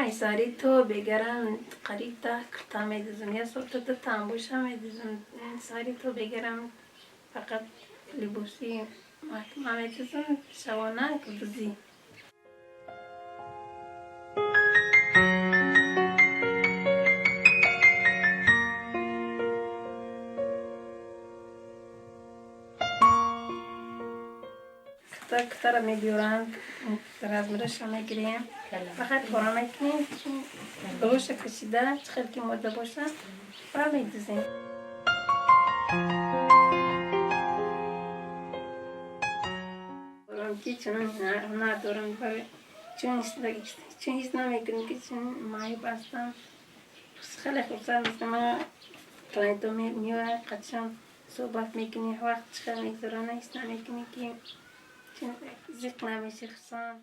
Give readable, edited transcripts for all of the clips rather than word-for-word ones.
Ман сари то бегарам қариб 10 курта медузам, як сол то ду тамбуша медузам. Сари то бегарам фақат либоси маҳкама медузам, шабона гулдузӣ. Кутара мебиёранд, размераша мегирем, фақат пора мекунем, гулоша кашида, чӣ хел ки мода боша, ва медузем. Ки чунон ҳунар дорам, чун ҳис намекунем, ки чун маъюб ҳастам. Хеле хурсанд ҳастам. Ман клиентҳо меоянд, қадшон суҳбат мекунӣ, вақт чӣ хел мегузарона ҳис намекунӣ, ки зиқ намеши, хурсанд.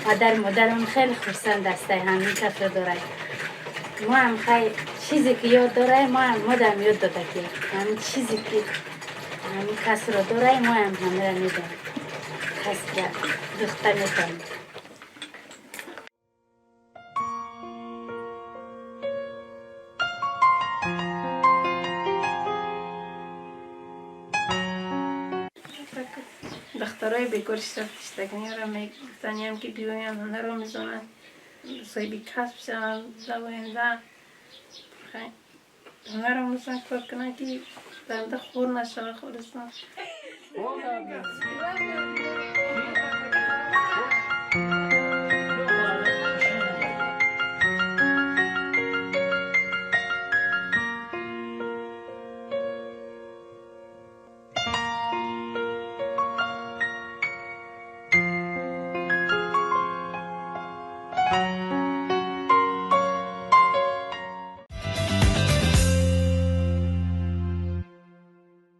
Падар модарам хеле хурсанд ҳастай, ҳамин касро дорад. Мо ҳам хай чизе ки ёд дорай, мо ҳам модарам ёд дода, ки ҳамин чизе ки ҳамин касро дорай, мо ҳам ҳамира медонем. Касра духта метавонем. Духтарои бекор шиштагиниро мегуфтаниям, ки биёянд, ҳунарро мезонанд, соҳиби касб шаванд, дар оянда ҳунарро мезонанд, кор кунанд, ки дар оянда хор нашавад хористон.